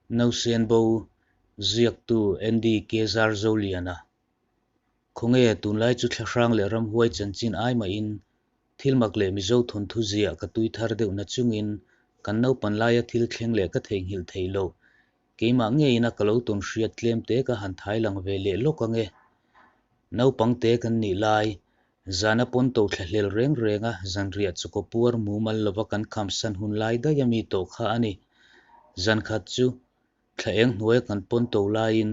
Nausen bo ziaktu Andy Kezar Zoliana. Khawnge tunlai chu thlahrang leh ramhuai chanchin ai mahin thil mak leh Mizo thawnthu ziah ka tui thar deuh na chungin kan naupan laia thil thleng leh ka theihnghilh theih loh keimah ngeina ka lo tawn hriat tlem te ka han thai lang ve leh lawk ange. Naupang te kan nih lai, zana pawn to thlahlel reng renga zanriah chawkaw puar mumal lova kan khamsan hun lai daih ami tawh kha a ni. Zan khat chu thla eng hnuaia kan pawn to laiin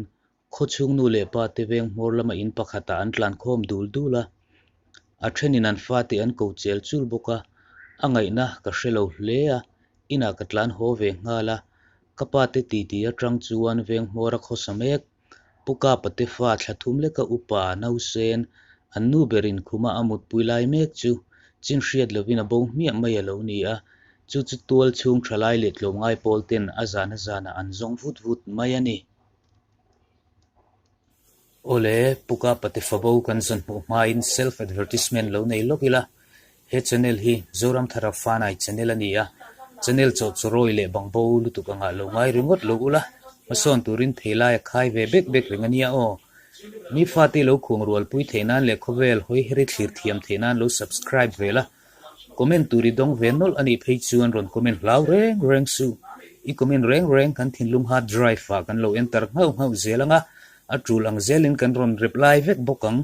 khaw chhung nu leh pa te veng hmawr lama in pakhatah an tlan khawm dul dul a. A thenin an fate an ko chel chul bawk a, a ngaihna ka hre lo hle a, inah ka tlan haw ve nghal a. Ka pa te titi atang chuan veng hmawra khawsa mek Pu Kapa te fa thla thum leka upa Nausen an nu berin khuma a mutpui lai mek chu chin hriat lovin a bo hmiah mai a lo ni a, chu chu tual chhung tha lai leh tlawmngai pawl ten a zan a zanah an zawng vut vut mai a ni. Awle, Pu Kapa te fa bo kan zawn hmuh hmain self advertisement lo nei lawk ila, He channel hi Zoramthara Fanai channel a ni a, channel chawhchawrawi leh bangbo lutuk angah lo ngai ringawt lo ula, hmasawn turin thei lai a khai ve bek bek reng a nia aw. Mi fate lo khuang rualpui theih nan leh khawvel hawi heri thlir thiam theih nan lo subscribe ve la, comment tur i dawng ve nawlh a nih phei chuan rawn comment hlau reng reng suh. I comment reng reng kan thinlung hard drive ah kan lo enter nghauh nghauh zel ang a, a tul ang zelin kan rawn reply vek bawk ang.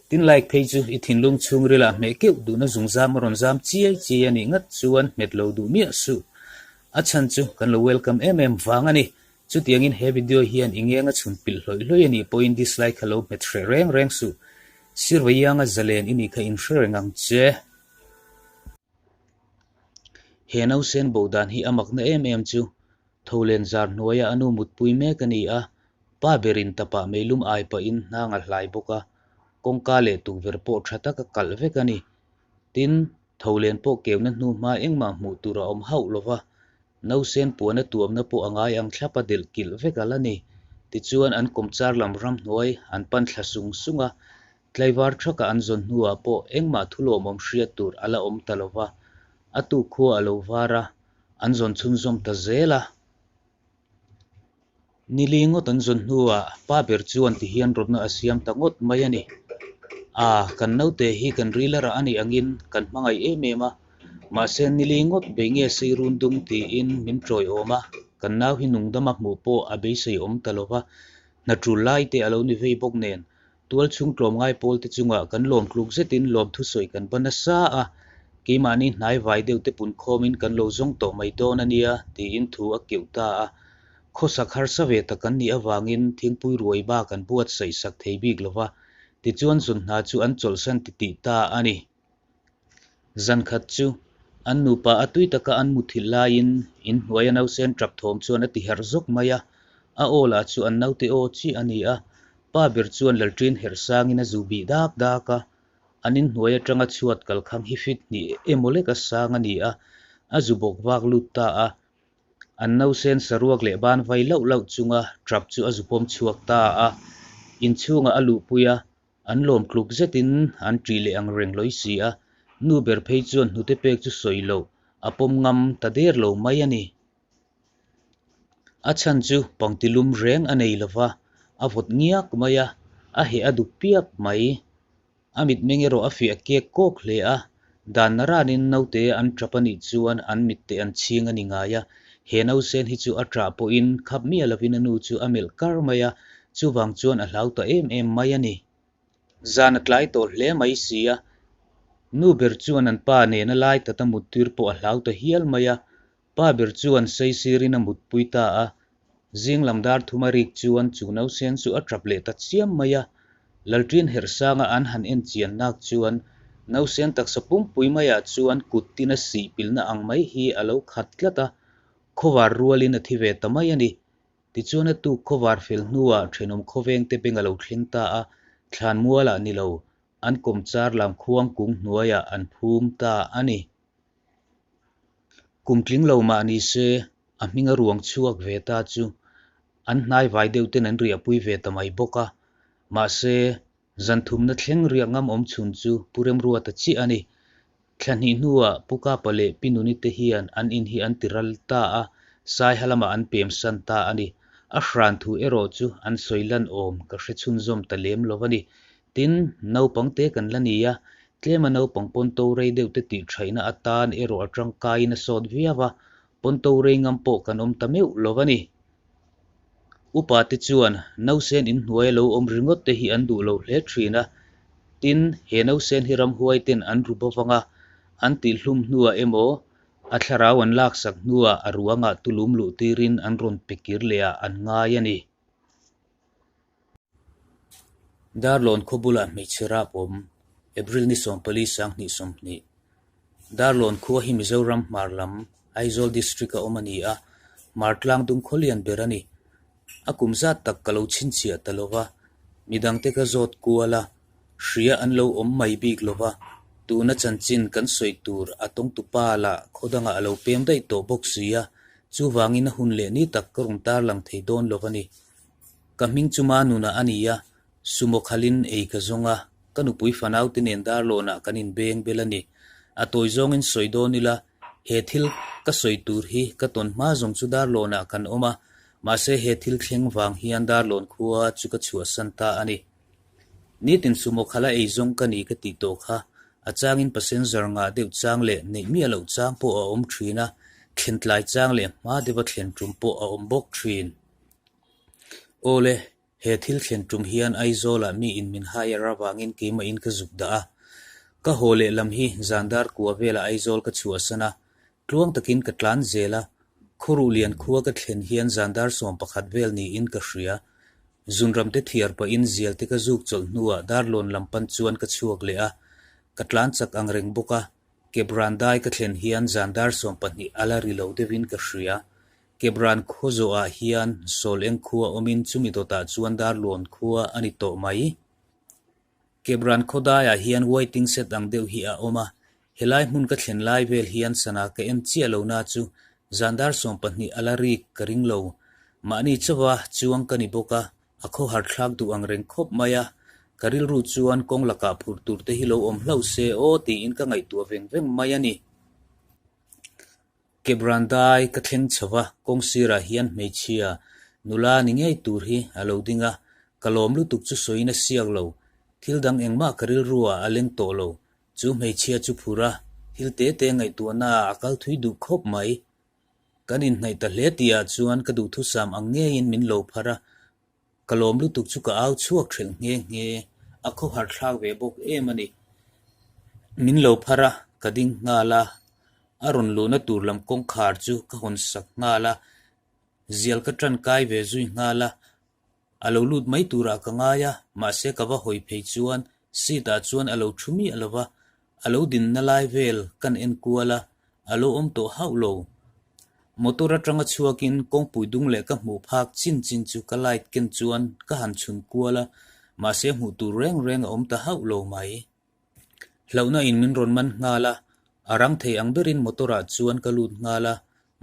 Tin like phei chu i thinlung chhungril ah hmeh keuh duhna zungzam a rawn zam chiai chiai a nih ngat chuan hmet lo duh miah suh. A chhan chu kan lo welcome em em vang a ni. Chutiangin he video hian i ngeng a chhun pilh hlawih hlawih a nih pawhin dislike kha lo hmet hreh reng reng suh. Sir Vaianga zalen i nih kha in hre reng ang che. He nausen bo dan hi a makna em em chu Tholen zar hnuaia a nu mutpui mek a ni a, pa berin tapah meilum ai pahin hnang a hlai bawk a, kawngka leh tukverh pawh tha taka kalh vek a ni. Tin, tholen pawh keuna hnu hma engmah hmuh tur a awm hauh lo va, nausen puana tuamna pawh a ngai ang thlap a delh kilh vek a la ni. Tichuan an kawmchar lam ramhnuai an pan thla sung sung a, tlaivar thaka an zawn hnuah pawh engmah thulawmawm hriat tur a la awm ta lo va, a tuk khua a lo var a, An zawn chhunzawm ta zel a. Nili ngawt an zawn hnuah pa ber chuan ti hian rawtna a siam ta ngawt mai a ni. A, kan naute hi kan ril a rah a nih angin kan hmangaih em em a, mahse nili ngawt bei nge sei run dung tiin min tawiawm a, kan nau hi nungdama hmuh pawh a beisei awm ta lo va, hna tul lai te a lo ni vei bawk nen Tual chhung tlawmngai pawl te chungah kan lawm tluk zetin lawm thusawi kan va nasa a, keimahni hnai vai deuh te pun khawmin kan lo zawng tawh mai dawn a nia tiin thu a keuh ta a. Khawsak harsa ve tak kan nih avangin thingpui ruai ba kan buatsaih sak thei bik lo va, tichuan zun hna chu an chawlhsan titih ta a ni. Zan khat chu an nupa a tui taka an muthilh laiin in hnuaia nausen tap thawm chuan a ti herh zawk mai a, a aw lah chu an naute aw chiah a ni a, pa ber chuan lalṭin herh sangin a zu bih dak dak a, an in hnuai aṭanga chhuat kalkhang hi fit hnih emaw lek a sang a ni a, a zu bawk vak lut ta a, an nausen saruak leh ban vai lauh lauh chunga tap chu a zu pawm chhuak ta a, inchhungah a luhpui a, An lawm tluk zetin an ṭih leh ang reng lawi si a, nu ber phei chuan hnute pek chu sawi loh a pawm ngam ta der lo mai a ni. A chhan chu pangti lum reng a nei lo va, a vawt ngiak mai a, a heh a dup piap mai. A mitmeng erawh a fiah kek kawk hle a, dan naranin naute an ṭap a nih chuan an mitte an chhing a ni ngai a, he nausen hi chu a ṭah pawhin khap miah lovin a nu chu a melh kar mai a, Chuvang chuan a hlau ta em em mai a ni. Zan a tlai tawh hle mai si a, nu ber chuan an pa nena lai tata muttir pawh a hlau ta hial mai a, pa ber chuan saisirin a mutpui ta a. Zing lam dar thum a rik chuan chu nausen chu a tap leh ta chiam mai a, Lalṭin Herhsanga an han en chian nak chuan nausen taksa pumpui maiah chuan kut tin a sih pilna ang mai hi a lo khat tlat a, khawvar rualin a thi ve ta mai a ni. Tichuan a tuk khawvar fel hnuah thenawm khawveng te beng a lo thleng ta a, thlan mualah ni lo, an kawmchar lam khuang kung hnuaiah an phum ta a ni. Kum tling lo mah ni se, a hming a ruang chhuak ve ta chu an hnai vai deuh ten an riahpui ve ta mai bawk a. Mahse, zan thumna thleng riah ngam awm chhun chu Pu Remruata chiah a ni. Thla hnih hnuah Pu Kapa leh Pi Nuni te hian an in hi an ti ral ta a, Saiha lamah an pem san ta a ni. A hran thu erawh chu an sawi lan awm ka hre chhunzawm ta lem lo a ni. Tin, naupang te kan la ni a, tlema naupang pawn to rei deuh te tih thaihna atan erawh a tangkaiin a sawt viau a, pawn to rei ngam pawh kan awm ta meuh lo a ni. Upa te chuan nausen inhnuai a lo awm ringawt te hi an duh lo hle thin a, tin, he nausen hi ramhuai ten an ru bawk ang a, an tihhlum hnuah emaw a thlarau an laksak hnuah a ruangah tulum luh tirin an rawn pe kir leh ah an ngai a ni. Darlawn khaw bulah hmeichhe rap awm, April ni 14 2020. Darlawn khua hi Mizoram hmar lam, Aizawl District a awm a ni a, hmar tlang dung khaw lian ber a ni. A kum zat tak ka lo chhinchhiah ta lo va, midangte ka zawt kual a, hria an lo awm mai bik lo va, tuna chanchin kan sawi tur a tawngtupa lah khaw dangah a lo pem daih tawh bawk si a, chuvangin a hun leh ni tak ka rawn tarlang thei dawn lo a ni. Ka hming chu Manuna a ni a, sumo khalin ei ka zawng a, ka nupui fanaute nen Darlawnah kan inbeng bel a ni. A tawi zawngin sawi dawn ila, he thil ka sawi tur hi ka tawn hma zawng chu Darlawnah kan awm a, mahse he thil thleng vang hian Darlawn khua chu ka chhuahsan ta a ni. Nitin sumo khala ei zawng ka ni ka tih tawh kha, a changin passenger ngah deuh chang leh neih miah loh chang pawh a awm thin a, thlen tlai chang leh hma deuha thlen tum pawh a awm bawk thin. Awle, he thil thlen tum hian Aizawlah mi in min hire avangin keimah in ka zuk dah a. Ka haw leh lam hi zan dar kua velah Aizawl ka chhuahsan a, tluang takin ka tlan zel a. Khawruh lian khua ka thlen hian zan dar 11 vel niin ka hria. Zunram te thiar pahin zial te ka zuk chawlh hnuah Darlawn lam pan chuan ka chhuak leh a, ka tlan chak ang reng bawk a. Kebran dai ka thlen hian zan dar 12 a la ri lo deuhin ka hria. Kebran khaw zawhah hian Sawl eng khua awmin chumi dawtah chuan Darlawn khua a ni tawh mai. Kebran khaw daiah hian waiting shed ang deuh hi a awm a, helai hmun ka thlen lai vel hian sana ka en chiah lo na chu zan dar 12 a la rik ka ring lo. Mahni chauha chuang ka ni bawk a, a khawhar thlak duh ang reng khawp mai a, ka rilru chuan kawng lakah phurh tur te hi lo awm hlauh se aw tiin ka ngaihtuah veng veng mai a ni. Kebran dai ka thleng chho va, kawng sirah hian hmeichhia nula ni ngei tur hi a lo ding a, ka lawm lutuk chu sawiin a siak lo. Thil dang engmah ka rilru ah a leng tawh lo. Chu hmeichhia chu phur a, thil te te ngaihtuahna ah a kal thui duh khawp mai. Kan inhnaih ta hle tih ah chuan ka duhthusam ang ngeiin min lo phar a, Ka lawm lutuk chu ka au chhuak ṭhelh nghe nghe, a khawhar thlak ve bawk em a ni. Min lo phar a, ka ding nghal a, a rawn luhna tur lam kawngkhar chu ka hawn sak nghal a, zial ka ṭan kai ve zui nghal a, a lo lut mai turah ka ngai a, mahse ka va hawi phei chuan seat ah chuan a lo ṭhu miah lo va, A lo dinna lai vel kan en kual a, a lo awm tawh hauh lo. Motor atanga chhuakin kawngpui dung leh ka hmuh phak chin chin chu ka light ken chuan ka han chhun kual a, mahse hmuh tur reng reng a awm ta hauh lo mai. Hlauhna in min rawn man nghal a, a rang thei ang berin motor ah chuan ka lut nghal a,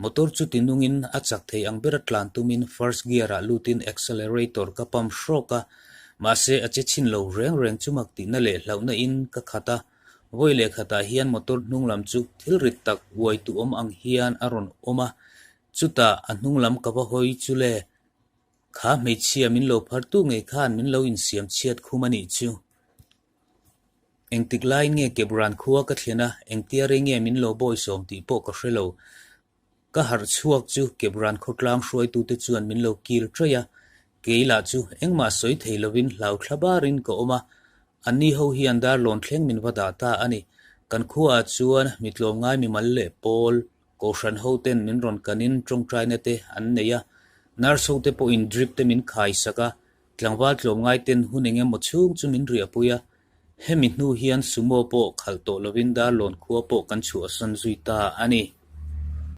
motor chu ti nungin a chak thei ang bera tlan tumin first gear ah lutin accelerator ka pump hrawk a, mahse a che chhin lo reng reng chu mak tihna leh hlauhna in ka khat a, vawi leh khatah hian motor hnung lam chu thil rit tak uai tu awm ang hian a rawn awm a, chutah a hnung lam ka va hawi chu le, kha hmeichhia min lo phar tu ngei khan min lo insiam chhiat khum a nih chu. Engtik laiin nge Kebran khua ka thlen a, engtia rei nge min lo bawisawm tih pawh ka hre lo. Ka harh chhuak chu Kebran khawtlang hruaitute chuan min lo kil ṭaih a, kei lah chu engmah sawi thei lovin hlau thla barin ka awm a, anni ho hian Darlawn thleng min va dah ta a ni. Kan khuaah chuan mi tlawmngai mimal leh pawl Kohhran hoten min rawn kanin tawngtaina te an nei a, nurse hote pawhin drip te min khaisak a, Tlangval tlawmngai ten hun eng emaw chhung chu min riahpui a, hemi hnu hian sumo pawh khalh tawh lovin Darlawn khua pawh kan chhuahsan zui ta a ni.